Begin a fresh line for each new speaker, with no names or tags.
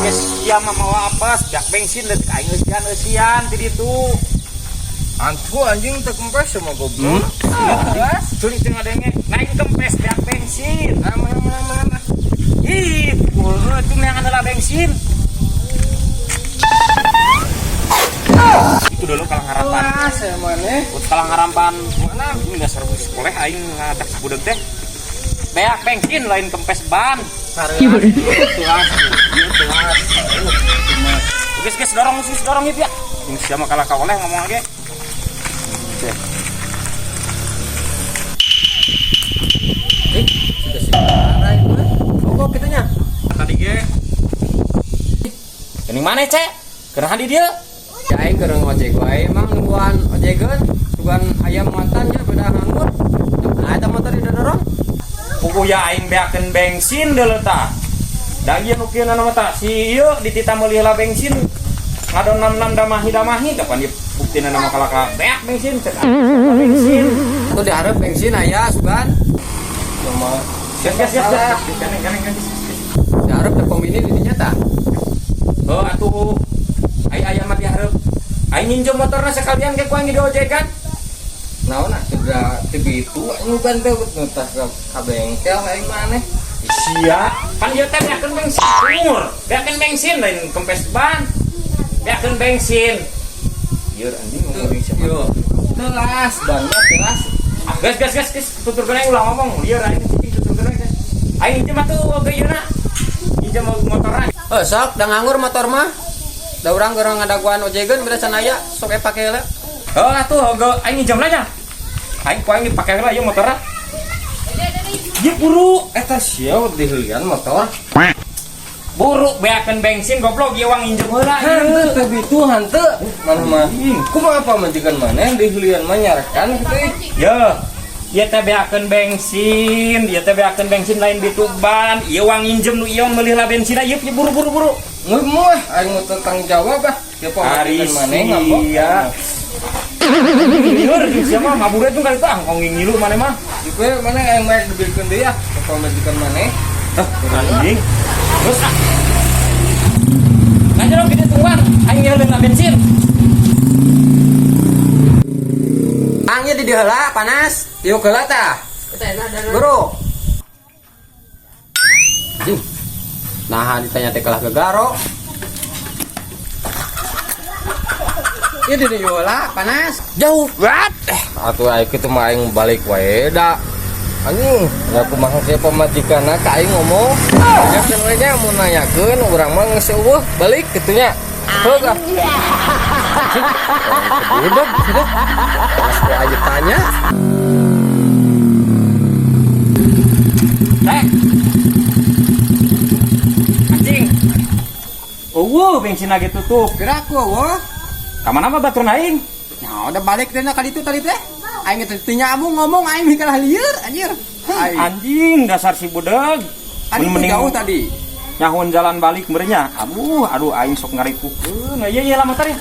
Geus sia mah mawa apes, jak bensin leutik aing eusian-eusian ti ditu.
Antu anjing teu kempes sama goblok.
Curi teu ngadenge. Naik kempes beak bensin.
Nah, mana mana mana.
Ih, pukul itu neangan heula bensin. Itu dulu kalang harapan.
Wah, saya mana?
Kalang harapan. Mana ini dasar sekolah aing ngacak sabudeg teh. Beak bensin lain kempes ban.
Tuas, ieu tuas.
Geus geus dorong geus dorong ieu ya. Ini siapa kalah kaoleh ngomong lagi.
Eh, sudah sih. Mogok kitu nya.
Tadi ge. Geuning mana, Cek? Kerahan di dia.
Ya aing keur ngojek wae emang nungguan ojegeun, nungguan ayam muatan nya beda nganggur. Nah, eta motor didorong.
Puguh ya aing beakeun bensin deuleu tah. Da ieu nu kieu mah tah si ieu dititah meuli heula bensin. Ngadon 66 damahi-damahi kapan dia buktina nama kalaka beak bensin cek bensin.
Tuh diharap bensin aya sugan. Cuma
Gas gas gas gas. Ganeng ganeng ganeng.
diharap teh pom ini di dinya tah.
Oh atuh ai aya mah dihareup. Aing nginjem motorna sekalian ke ku aing diojekan.
Naon ah sudah teu itu anjing ban teh tah ka bengkel aing maneh.
Sia, kan ieu teh beakeun bensin. Umur, beakeun bensin lain kempes ban. Beakeun bensin. Ieu anjing ngomong jeung siapa?
Yo, telas banget telas.
Ah, gas gas gas gas tuturkeun aing ulah ngomong. Lieur aing cicing tuturkeun aing. Aing injem atuh oge ieu na. Injem motorna.
Oh, sok da nganggur motor mah. Da urang keur ngadaguan ojegeun beda can aya, sok e pake heula.
Oh atuh oge aing injem lah nya. Aing ku aing dipake heula ieu motorna. Ieu buru,
Eta sia diheulian motor.
Buru beakeun bensin goblok ieu wang injem heula.
Henteu teu bitu henteu. Mana mah. Kumaha pamajikan maneh diheulian mah nyarekan kitu ih.
Yo, ieu teh beakeun bensin, ieu teh beakeun bensin lain bitu ban. Ieu wang injem nu ieu meuli heula bensinna ieu buru buru buru.
Mun mah aing mau tanggung jawab ah. Ieu
Ari
pamajikan maneh ngambek.
sia. Lieur jeung sia mah mabur itu kali tah ngong ngilu maneh mah.
Ieu maneh aing mah dibelikeun deui ah ka pamajikan maneh.
Hah, anjing. Terus ah. Ngajero gede tungguan, aing ngeuleuh bensin.
Angin di dieu heula panas. Tiuk heula tah. Bro. Anjing. Nah, ditanya teh kalah gegaro. Ieu di dieu heula panas. Jauh.
What?
Atuh aing kitu mah aing balik wae da. Anjing, ya kumaha sih pamajikanna ka aing ngomong. Ya kan we nya mun nanyakeun urang mah geus eueuh balik kitu nya. Heuh ah. Udah, sudah. Pas ku aja tanya.
Teh. Anjing. Eueuh bensin lagi tutup.
Kira aku eueuh.
Ka mana mah batur aing?
Ya udah balik deh kali itu tadi teh. Aing teh teu nyambung ngomong aing kalah lieur anjir. Aing.
Anjing dasar si budeg.
Tadi
Mun
tuh jauh tadi.
Nyahun jalan balik merenya. Aduh, aduh aing sok ngarikukeun. Ieu ieu lah motor ya.